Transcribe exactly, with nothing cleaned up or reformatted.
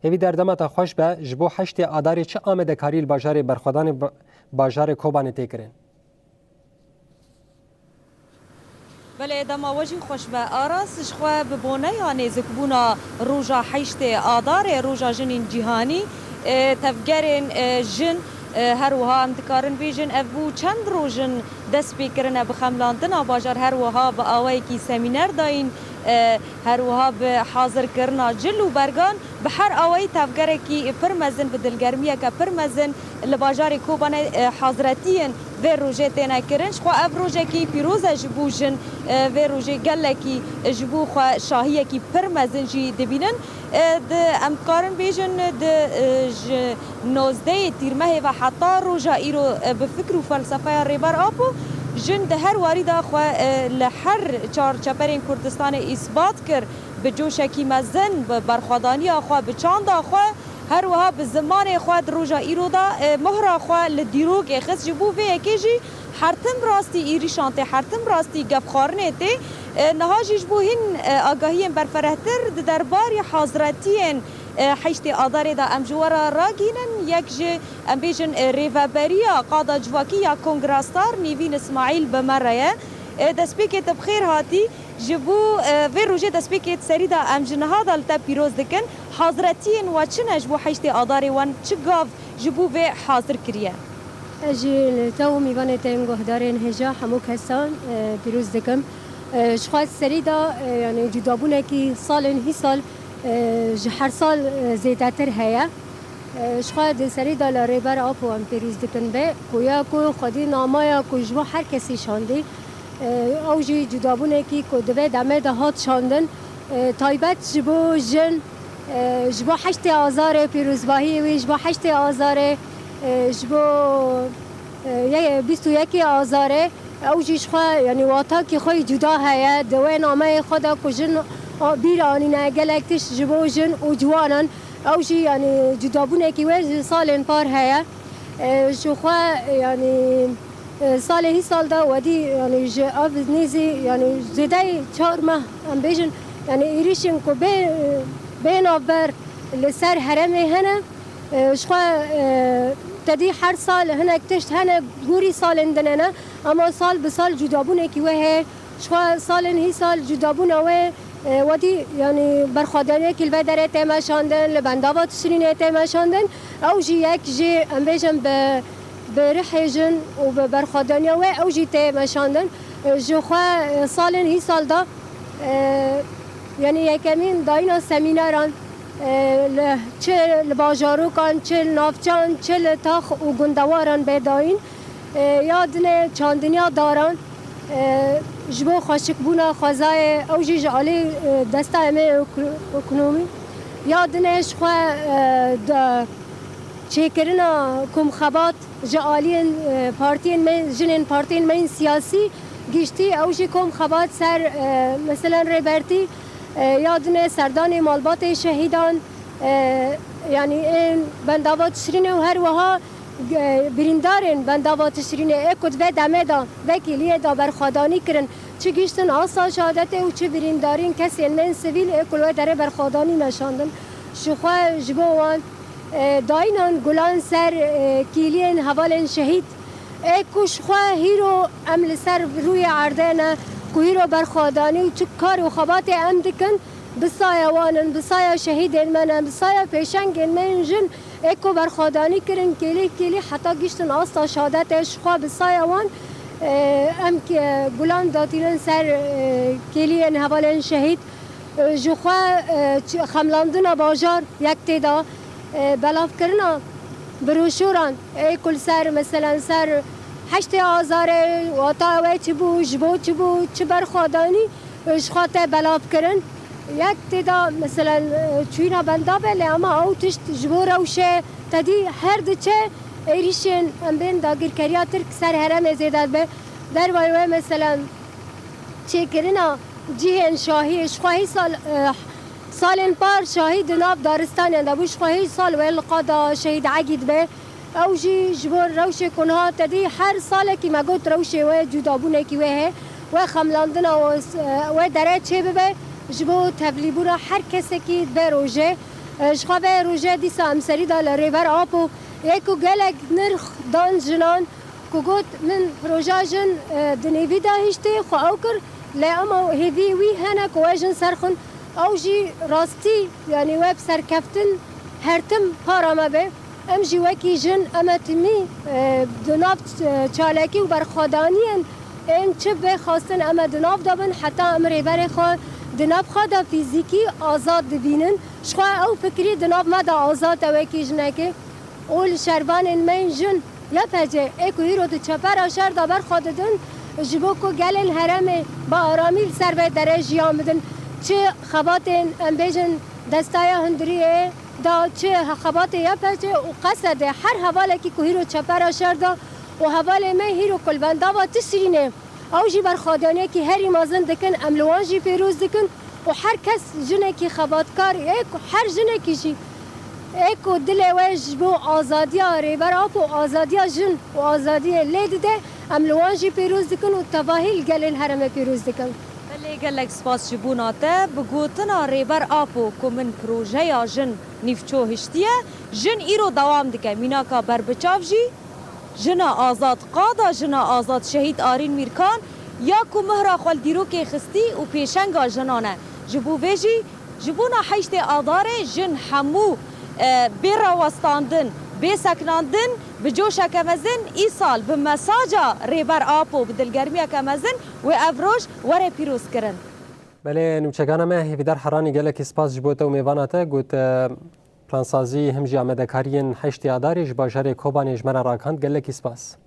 Hêvîdar, dema te xweş be, ji bo heştê Adarê çi amadekarî li bajarê Berxwedanê ba-, bajarê Kobanê tê kirin? Belê, dema we jî xweş be, Aras. Ji xwe bi boneya nêzikbûna roja heştê Adarê, roja jinên cîhanî, e, tevgerên, e, jin, e, her wiha em dikarin bêjin, ev bû çend roj in dest pê kirine bi xemlandina bajar, her wiha bi awayekî semîner dayîn, e, her wiha bi hazirkirina cil û bergan. Bi her awayî tevgerekî pir mezin, bi dilgermiyeke pir mezin li bajarê Kobanê, e, hazretiyên vê rojê têne kirin. Ji xwe ev rojekî pîroz e ji bo jin, e, vê rojê gelekî ji bo xwe şahiyekî pir mezin jî dibînin. E, di, em dikarin bêjin di, e, ji nozdehê Tîrmehê ve heta roja îro, e, bi fikr û felsefeya Rêber Apo, jin di her warî de xwe, e, li her çar çeperên Kurdistanê îsbat kir. Bi coşekî mezin, bi berxwedaniya xwe, bi çanda xwe, her wiha bi zimanê xwe di roja îro de, e, mohra xwe li dîrokê xist. Ji bo vê yekê jî her tim rastî êrîşan tê, her tim rastî gefxwarinê tê. E, niha jî ji bo hîn, e, agahiyên berferehtir di derbarî hazretiyên, e, heştê Adarê de em ji we re ragihînin. Yek ji, em bêjin, e, rêveberiya qada civakî ya Kongra Star Nîvîn Îsmaîl bi me re ye. E, destpêkê te bi xêr hatî. Ji bo, e, vê rojê destpêkê di serî de em ji niha de li te pîroz dikin. Hazretiyên we çi ne ji bo heştê Adarê, wan çi gav ji bo vê hazir kiriye? Ez jî li te û mîvanê te yên guhdarên hêja hemû kesan, e, pîroz dikim. E, ji xwe serî de, e, yanî cudabûnekî salên hîsal, e, ji her sal, e, zêdetir heye. E, ji xwe di serî de li Rêber Apo em pêrûz dikin be ku ya ku xwedî namaya ku ji bo her kesî şandî, e, ew jî cudabûnekî ku di vê demê de hat şandin, e, taybet ji bo jin, e, ji bo heştê Azarê, pîrozbahiyê wî ji bo heştê Azarê, e, ji bo, e, ye-, bîst û yekê Azarê, ew jî ji xwe, yanî watakî xwe yî cuda heye. Di wê nameyê xwe de ku jin a-, bîr anîne gelek tişt ji bo jin û ciwanan, ew jî, yanî, cudabûnekî wê ji salên par heye. E, ji xwe, yanî, e, salê hîsal de wedî, yanî, ji ev nêzî, yanî, zêdeyî çar meh, em bêjin, yanî, êrîşên ku bê, bê navber li ser herêmê hene. E, ji xwe, e, tedî her sal hinek tişt hene gorî salên din hene, ama sal bi sal cudabûnekî wê heye. Ji xwe salên hîsal cudabûna wê, e, wedî, yanî berxwedaniyekî li vê derê tê meşandin, li bendava Tişrînê tê meşandin. Ew jî yek jî, em bêjin, bi, bi rihê jin û bi berxwedaniya wê ew jî tê meşandin. E, ji xwe, e, salên hîsal de, e, yanî yekemîn dayîna semîneran, e, li, çi li bajarokan, çi li navçeyan, çi li tax û gundewaran bê dayîn. E, ya dinê çandiniya daran, e, ji bo xweşikbûna xwezayê, ew jî ji alî, e, desta em ê eko-, ekonomî. Ya dinê ji xwe, e, de çêkirina komxebat ji aliyên, e, partiyên me, jinên partiyên me yên siyasî giştî, ew jî komxebat ser, e, meselen Rêbertî, e, ya dinê serdanê malbatê şehîdan, e, yanî ên bendava Tişrînê û her wiha, e, birîndarên bendava Tişrînê ê ku di vê demê de, vê kêliyê de berxwedanî kirin, çi gihîştin asta şehadetê û çi birîndarîn kesên me yên sivîl ê ku li wê derê berxwedanî meşandin. Ji xwe ji bo wan, e, dayînan gulan ser, e, kêliyên hevalên şehîd, ê ku ji xwe hîro em li ser rûyê erdê ne, ku hîro berxwedanî û çi kar û xebatê em dikin, bi saya wan in, bi saya şehîdên me ne, bi saya pêşengên me yên jin ê ku berxwedanî kirin, kêlî kêlî heta gihîştin asta şehadetê, ji xwe bi saya wan, e, em ke-, gulan datînin ser, e, kêliyên hevalên şehîd. E, ji xwe, e, çi-, xemlandina bajar yek tê de, e, belavkirina broşûran, ê ku li ser, meselen, ser heştê Azarê, wata wê çi bû, ji bo çi bû, çi berxwedanî, e, ji xwe tê belavkirin. Yek tê de, meselen, e, çûyîna bendavê, lê ema ew tişt ji bo rewşê tedî her diçe êrîşên, em bên, dagirkeriya Tirk ser herêmê zêde dibe. Dervayê wê, meselen, çêkirina cihên şahî, ji xwe hî sal, eh, salên par şahî di nav daristaniyan de bû, ji xwe hî sal wê li qada Şehîd Egîd be. Ew jî ji bo rewşê ku niha tedî her salekî me got rewşê wê cudabûnekî wê heye, wê xemlandina wê, eh, wê derê çê bibe, ji bo tevlîbûna her kesekî di vê rojê. Ji xwe vê rojê dîsa em serî da li Rêber Apo yê ku gelek nirx dan jinan, ku got, min roja jin, e, di nêvî de hiştê xwe ew kir, lê ema hêvî wî hene ku we jin ser xwin. Ew jî rastî, yanî we bi serkeftin her tim para me be. Em jî wekî jin, em e timî, e, di nav, e, çalakî û berxwedaniyên ên çi bê xwestin em e di nav de bin, heta em rêberê xwe di nav xwe de fîzîkî azad dibînin. Ji xwe ew fikrî di nav me de azad e wekî jinekê. Û li şervanên me yên jin, Y P C, ê ku hîro di çepera şer de ber xwe didin, ji bo ku gelên herêmê bi aramî li ser vê derê jiyan bidin, çi xebatên, em bêjin, destaya hundiriyê da, çi xebatê Y P C û Qesedê, her hevalekî ku hîro çepera şer de û hevalê me hîro ku li bendava Tişrînê, ew jî berxwedaniyekî herî mezin dikin, em li wan jî pêroz dikin û her kes jinekî xebatkar ê ku, her jinekî jî ê ku dilê wê ji bo azadiya Rêber Apo, azadiya jin û azadiyê lê dide, em li wan jî pêroz dikin û tevahî li gelên herêmê pêroz dikin. Belê, gelek spas ji bona te. Bi gotina Rêber Apo ku min projeya jin nîvço hiştiye, jin îro dewam dike. Mînaka berbiçav jî jina azad, qada jina azad Şehîd Arîn Mîrkan ya ku mihra xwe li dîrokê xistî û pêşenga jinan e. Ji bo vê jî ji bona heştê Adarê jin hemû, e, bê rawestandin, bê seknandin bi coşeke mezin îsal bi mesaja Rêber Apo bi dilgermiyeke mezin wê ev roj were pîrozkirin. Belê, nûçegana me Hêvîdar Heranî, gelekî spas ji bo te û mêvana te. Got, e, plansazî him jî amadekariyên heştê Adarê ji bajarê Kobanê ji me re rakand. Gelekî spas.